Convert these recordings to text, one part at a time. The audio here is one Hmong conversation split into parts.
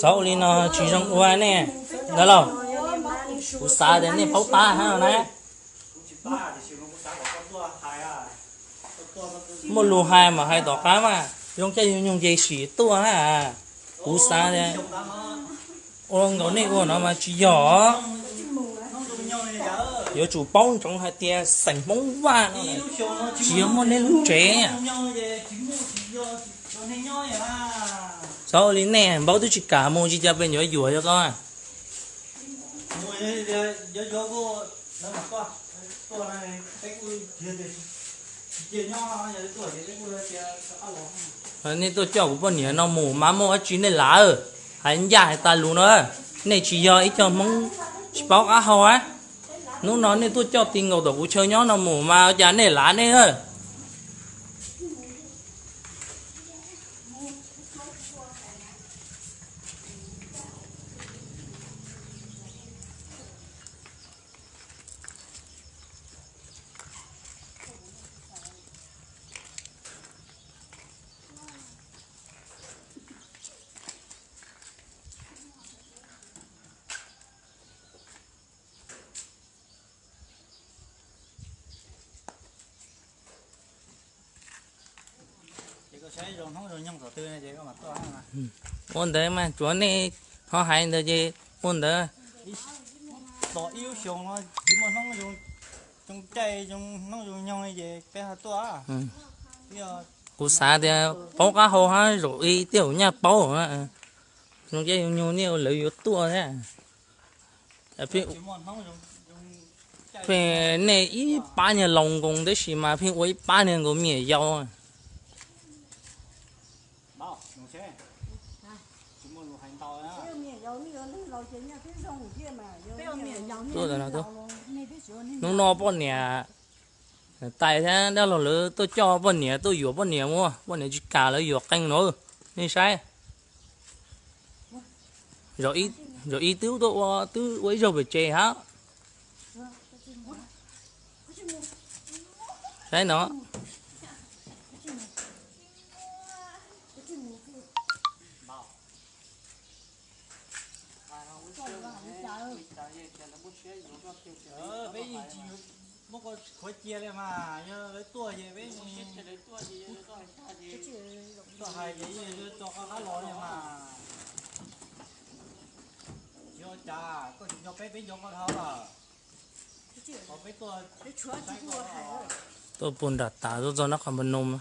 Txhob ua li no tsis zoo ua nej ntawd lauj. Kuv xav tias nej paub tab hab no na. Muaj lus hais mas hais tom qab mas, zoo caij zoo nyoog ces sim tuaj na. Kuv xav tias ua nkaus nej ua no mas tsis yog. Yuav tsum paub ntsoov hais tias xeem Hmoob Vaj no tsis yog muaj nej lub tsev. Txhob ua li nej, npaub twb tsis kam mus tsis cas pes yuav yuam yog koj. Nej tuaj coj kuv poj niam no mus mas muaj dab tsi nej lav? Hais ncaj hais tas lus no, nej tsis yog ib co Hmoob tsis paub qab hau a. Hnub no nej tuaj coj ti nkaus tom kuv chaw nyob no mus mas ua cas nej lav nej na. Ua ntawd mas tsuav nej ho hais ntawd ces ua ntawd. Ib lub xyoo no tsis muaj hnub zoo caij zoo hnub zoo nyoog ces peb ho tuaj. Kuv xav tias paub qab hau hab zaum ib tiaj nyaj paub zoo caij zoo nyoog nej lawv yuav tuaj thiab. Pheej nej ib pab niag laus nkoos tab sis mas pheej ua ib pab niag nkaus me nyuam yaus. Hnub no poj niam tais thiab dab laug lawv tuaj coj poj niam tuaj yuam poj niam mus, poj niam tsis kam lawv yuam qee no. Nej saib, zaum ib twb tuaj ua twb ua ib zaug pem tsev hab. Saib no. Peb yeej tsis muab koj khuav cia li mas, yog lawv tuaj ces peb tuaj hais ces yeej tso koj qab los li mas. Tsis ua cas, koj tsis nco peb, peb nco koj dhau lawm. Tuaj puag nram tas tuaj txog nab qhov npa noo.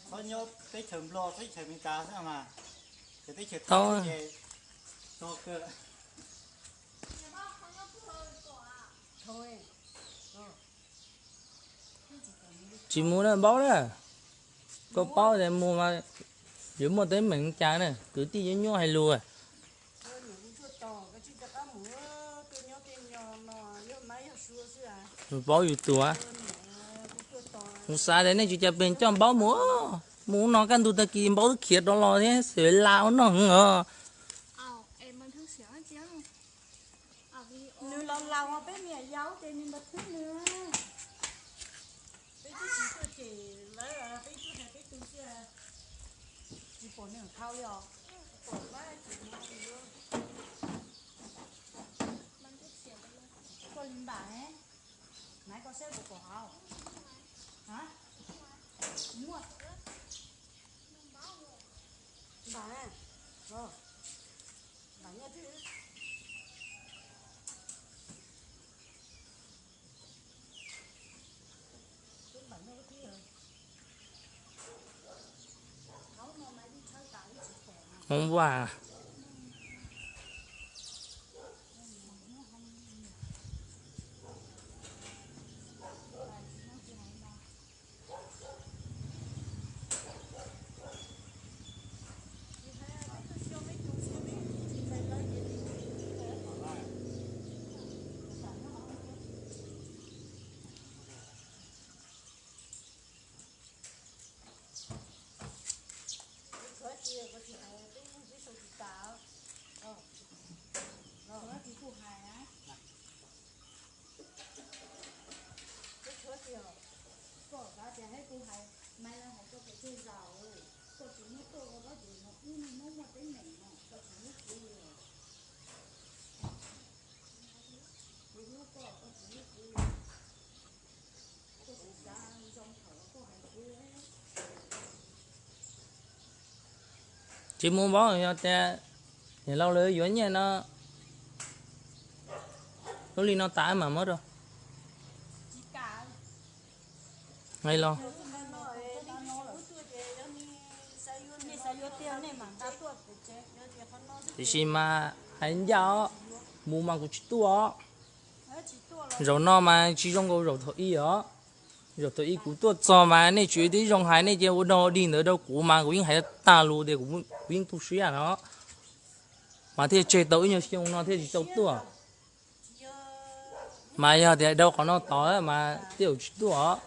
Txhob nyob teb chaws Nplog, teb chaws Amelikas xwb mas, ces teb chaws Thaib ces tog kawg. Tsis mus na, npaub na. Koj paub tias mus mas yuav muaj teeb meem cas na, kwv tij yuav nyuaj hais lus. Paub yus tus. Kuv xav tias nej tsis cas pes coj npaub mus, mus no kaj ntug tag kis npaub twb khiav rov los thiab xwb la ua noj heev os. Nws los laus peb me nyuam yaus ces nws npag thwb nws. Peb twb tsis tuaj cem lawv, peb twb hais peb tus xwb, tsis pom nws dhau li os. Koj li npam ne, naiv koj saib puas pom hauv. Muaj. Npam, npam nyiaj twg? Hmoob Vaj. Tsis mus npaum yog tias niam laus lawv yuav nyiaj no, lub li no tas mam muab rau. Los, tiam sis mas hais ncaj os, mus mas kuv tsis tuaj os. Zaum no mas tsis zoo nkaus zaum thaum ub os. Zaum thaum ub kuv tuaj txog mas nej tsis tib zoo hais, nej cia ua dog ua dig ntawd rau kuv mas kuv yeej hais tag lus tias kuv yeej tu siab no, mas thiaj tseg tau ib nyuag xyoo no thiaj tsis tau tuaj. Mas yog tias dhau qhov no tod mas thiaj tsis tuaj os.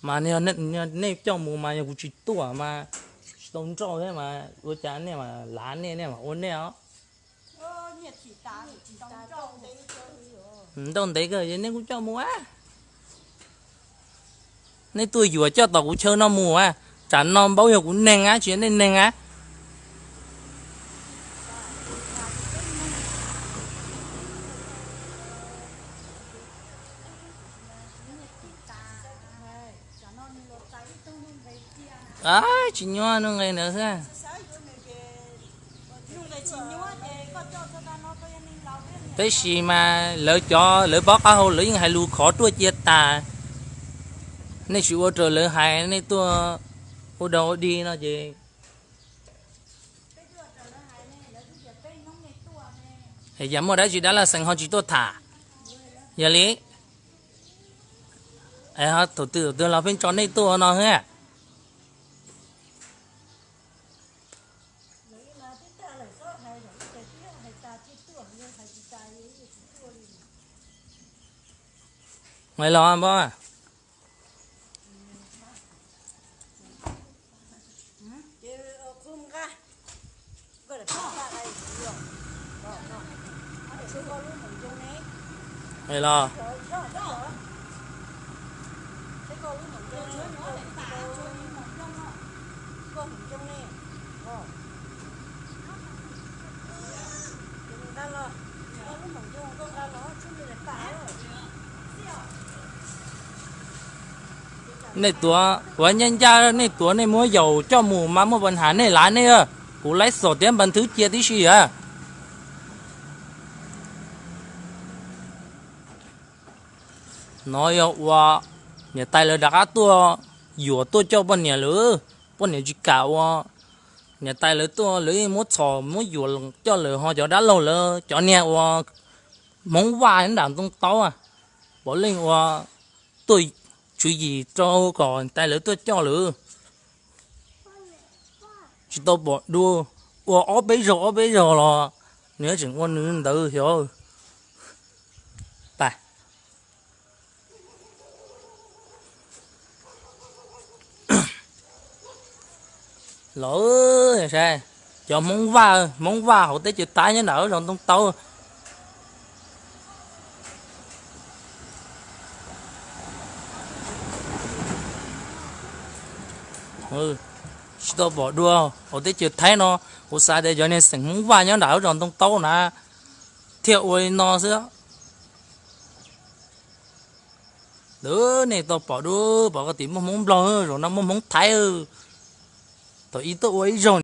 Mas nej coj mus mas yog kuv tsis tuaj mas tsis tau nrauj thiab mas ua cas nej mas lav nej, nej mas ua nej os. Nrauj ntev kawg nej kuj coj mus a. Nej tuaj yuam coj tom kuv chaw no mus a. Tsam no npaum yog kuv neeg a, tsis yog nej neeg a. Tsis nyuaj nuj nqis ntawd xwb. Tab sis mas lawv cov lawv paub qab hau lawv yeej hais lus khov ruaj cia tas. Nej tsis ua raws lawv hais, nej tuaj ua dog ua dig no ces yam muaj dab tsi dab laj xeem ho tsis tuaj tham. Yog li, thaum twg thaum twg los pheej tso nej tuaj no thiab. Los npab, los nej tuav ua ncaj ncaj, nej tuav nej muab yaus coj mus mas muaj pas nhas nej lav nej. Kuv laib xom tiav npas nthwv cia tib si a. No yog ua niam tais lawv rov qab tuaj yuam tuaj coj poj niam lawm, poj niam tsis kam ua. Niam tais lawv tuaj lawv yeej muab txhom muab yuam coj lawm ho cov dab laug lawv cov niag ua Hmoob Vaj nram Ntoo Taub, puav leej ua tuaj tswv yim rau kom niam tais lawv tuaj coj lawm. Tsis tau pom dua, ua ob peb zaug ob peb zaug los nws tseem ua nws ntawd xyov. Los, cov Hmoob Vaj, Hmoob Vaj hauv teb chaws Thaib nyob nram zos Ntoo Taub. Tsis tau pom dua hauv teb chaws Thaib no, kuv xav tias cov niag xeem Hmoob Vaj nyob nram zos Ntoo Taub na thiaj ua li no xwb. Nej tau pom dua, pom koj tim muaj Hmoob Nplog, zaum no muaj Hmoob Thaib. Thaum ub tuaj ua ib zaug